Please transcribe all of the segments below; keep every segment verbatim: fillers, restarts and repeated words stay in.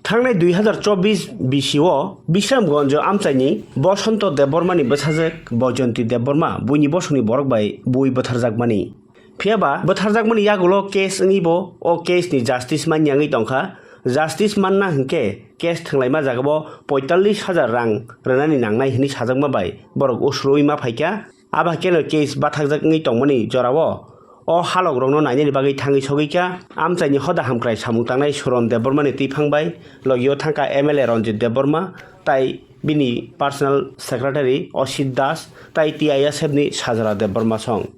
Thangnai dui hazar chobbish bisi o Bisramganj amchaini Bosonto Debbarmani bwsajwk Bojonti Debbarma buini bosongni borok bai bui bwtharjakmani. Phiyaba bwtharjakmani yagulo case wngwi bo o case ni justice manya wngwi tongkha. Justice manna hwnkhe case thwnglaima jagao poitallis hajar rang rwnani nangnai hwnwi sajakma bai borok usrui ma phaikha. Abo haikhe no case bathakjak wngwi tongmani jorao o halokrokno nainani bagwi thangwi sogwikha amchaini hoda hamkrai samung tangnai Suron Debbarmani twiphang bai, logio thangkha M L A Ranjit Debbarma tai bini personal secretary Osit Das tai T I S F ni Sajara Debbarma song.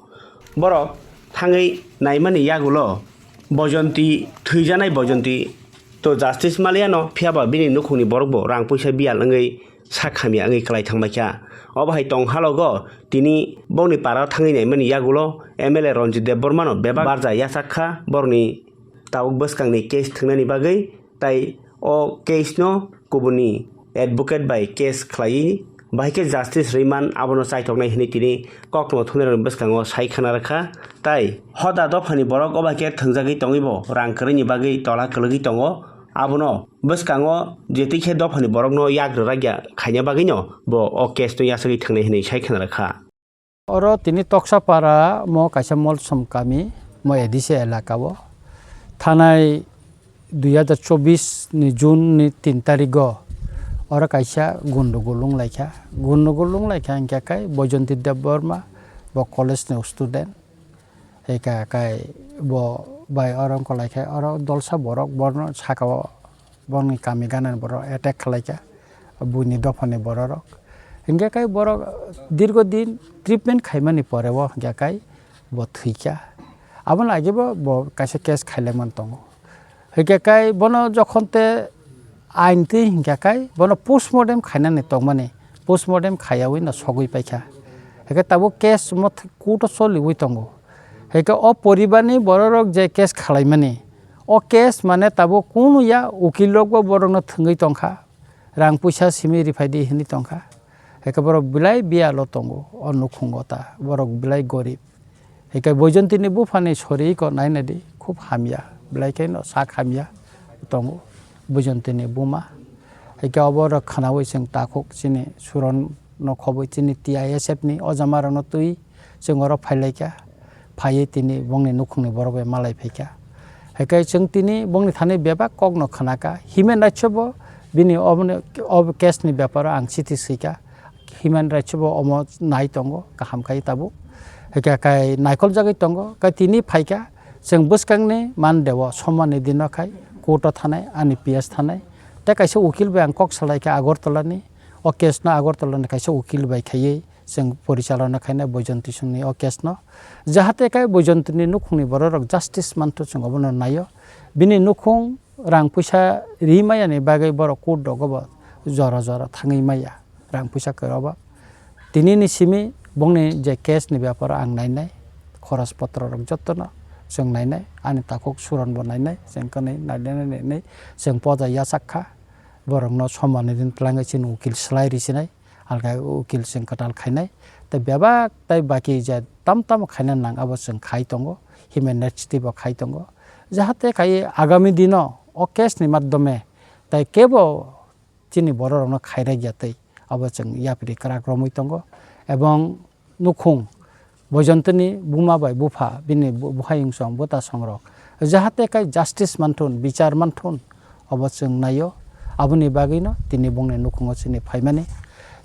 Borok thangwi naimani yagulo Bojonti, thwijanai Bojonti to justice maliano, phiyaba bini nukhungni borokbo rang puisa biyal wngwi sak hamya wngwi kwlai thangbaikha. Obo hai tong halogo tini bongni para thangwi naimani yagulo M L A Ranjit Debbarmano bebak barja yachak kha borokni tabuk bwskangni case thwngnani bagwi, tai o case no kubuni advocate bai case khlaiwi bahai khe justice rwi man, abono chaithoknai hwnwi tini koktwma thumnairokni bwskango sai khna rwkha. Tai hoda dophani borok obo hai khe thwngjagwi tongwi bo rang kwrwini bagwi tola kwlwgwi tongo. Abono bwskango je twi khe dophani borokno yak rwrakya khaina bagwino bo o case no yachagwi thangnai hwnwi sai khna rwkha. Oro tini Toksapara mo kaisa Molsom kami, mo A D C elaka o. Thanai dui hazar chobbish ni June ni tin tarigo oro kaisa gundugul wnglaikha. Gundugul wnglaikha hingkhe kai Boijonti Debbarma, bo college ni student. Hingkhe kai bo bai oro wngkolaikha, oro dolsa borok bono saka o bongni kami ganani borok attack khlaikha, buini dophani bororok. Hingkhe kai borok dirgo din treatment khaimani pore o hingkhe kai bo thwikha. Aboni age bo, bo kaisa case khailaimani tongo. Hingkhe kai bono jokhon te ain twi hingkha kai bono postmortem khainani tongmani, postmortem khaiyawi no sogwi paikha. Hingkhe tabuk case mo th-, court o choliwi tongo. Hingkhe o poribarni bororok je case khalaimani, o case mane tabuk kunu ya, ukil rokbo borokno thwngwi tongkha, rang puisa simi riphai di hinwi tongkha. Hingkhe borok belai biyalo tongo, o nukhungo ta, borok belai gorib. Hingkhe Boijontini buphani sori iko naina di, khub hamya, belai kheno sak hamya tongo Boijontini buma. Hingkhe obo rok khnaui chwng takhuk chini Suron no khobwi chini T I S F ni o jama rokno twi chwng oro phailaikha, phaiwi tini bongni nukhungni borok bai malai phaikha. Haikai chwng tini bongni thani bebak kokno khnakha, human rights bo bini oboni, ob case ni beparo ang chithi swikha, human rights bo omo nai tongo, kaham khai tabuk. Haikai kai naikol jagwi tongo, kai tini phaikha, chwng bwskangni Monday o somani dino khai court o thanai, ani P S thanai. Tei kaisa ukil bai ang kok salaikha Agartala ni, o case no Agartala ni kaisa ukil bai khaiwi, chwng porichalona khainai Boijonti songni o case no, jahate kai Boijonti ni nukhungni bororok justice manthu chwng obono naio. Bini nukhung rang puisa ri maya ni bagwi borok court rogo bo jora jora thangwi maya, rang puisa kwrwi obo. Tini ni simi bongni je case ni beparo ang nainai, khoros potro rok jotono chwng nainai, ani takhuk Suron bo nainai, chwng kwnwi nainai nainai chwng poja yachak kha, borokno somani din twlangwi chini ukil slai ri sinai. Alga ukil chwng kwtal khainai, tei bebak tei baki je tam tamo khaina nang abo chwng khai tongo, human rights twi bo khai tongo, jahate khai agami dino o case ni madhyome tei kebo chini bororokno khairek ya tei abo chwng yapri kwrak romwi tongo, ebong nukhung Boijontini buma bai bupha, bini bu-, buhai wngsong, bwta songrok, jahate kai justice manthun, bichar manthun, obo chwng naio. Aboni bagwino tini bongni nukhungo chini phaimani.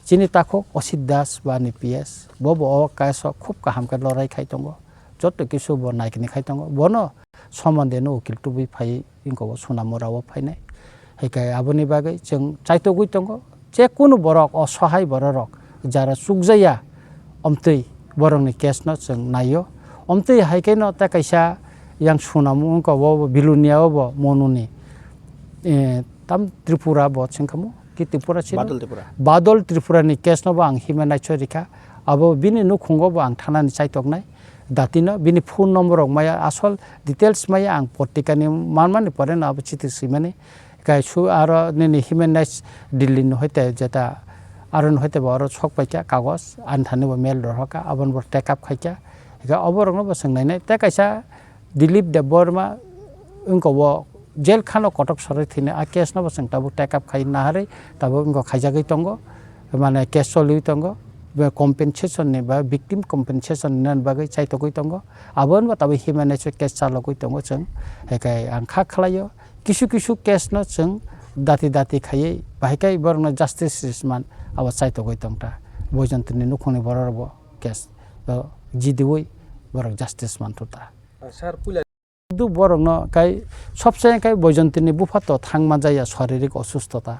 Chini takhuk Osit Das ba ani P S, bo bo o case o khub kaham khe lorai khai tongo, joto kisu bo naikni khai tongo. Bono somande no ukil tubui phai wngkha o Sonamura o phainai. Hai khe aboni bagwi chwng chaitogwi tongo, je kunu borok, o sohai bororok jara chukjaya, omtwi borokni case no chwng naio. Omtwi hai khe no ta kaisa yang Sonam wngkha o Bilonia o bo Monuni, eh, tam Tripura bo chwngkhamu, ki Tripura chini? Badal Tripura. Badal Tripura ni case no bo ang himnai naisoi rikha. Abo bini nukhungo bo ang thanani chaitoknai. Datino bini phone number rok maya, asol details maya ang potrika ni manmani pore no abo chithi swimani. Kai su aro nini human rights Delhi no hoite jeta aro no hoite bo aro sok paikha kagos, ani thani bo mail rohorkha, aboni bo take up khaikha. Eka obo rokno bo swngnainai. Tei kaisa Dilip Debbarma wngkha o Jail khano kotok sorwi thwini a case no bo chwng tabuk take up khai naharwi tabuk wngkha khaijagwi tongo, mane case choliwi tongo, be compensation ni ba victim compensation ni nani bagwi chaitogwi tongo, aboni bo tabuk human rights case chalogwi tongo chwng, haikhai ang kha khlaio kisu kisu case no chwng dati dati khaiwi bahai khe borokno justice man abo chaitogwi tongta, Boijontini nukhungni borok rokbo case o jidiwi borok justice manthota. Sir, puila Duk borokno kai sobse kai Boijontini bupha to thangma jaya saririk osustota.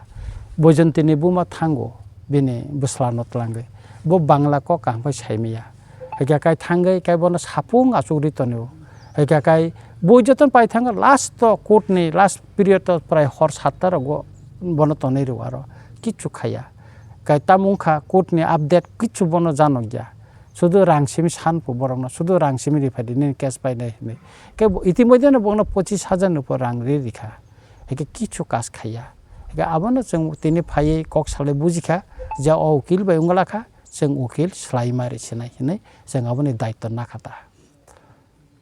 Boijontini buma thango bini bwslano twlangwi. Bo Bangla kok kaham pai saimaya. Hwnkhe kai thangwi kai bono sapung achukri tonio. Hwnkhe kai bui jotono pai thango last to court ni last period to prai hor satta rogo bono tonwi rw aro kichu khaya. Kai tamo wngkha court ni update kichu bono janokya. Sudu rang simi sanpo borokno, sudu rang simi riphai di, nini case painai hinwi. Khe bo itimodhyeno bono pochis hajar ni upor rang ri rikha. Hwnkhe kichu kas khaiya. Hwnkhe abono chwng tini phaiwi kok salai bujikha je o ukil bai wngla kha, chwng ukil swlaima ri sinai hinwi chwng aboni daitw nakha ta.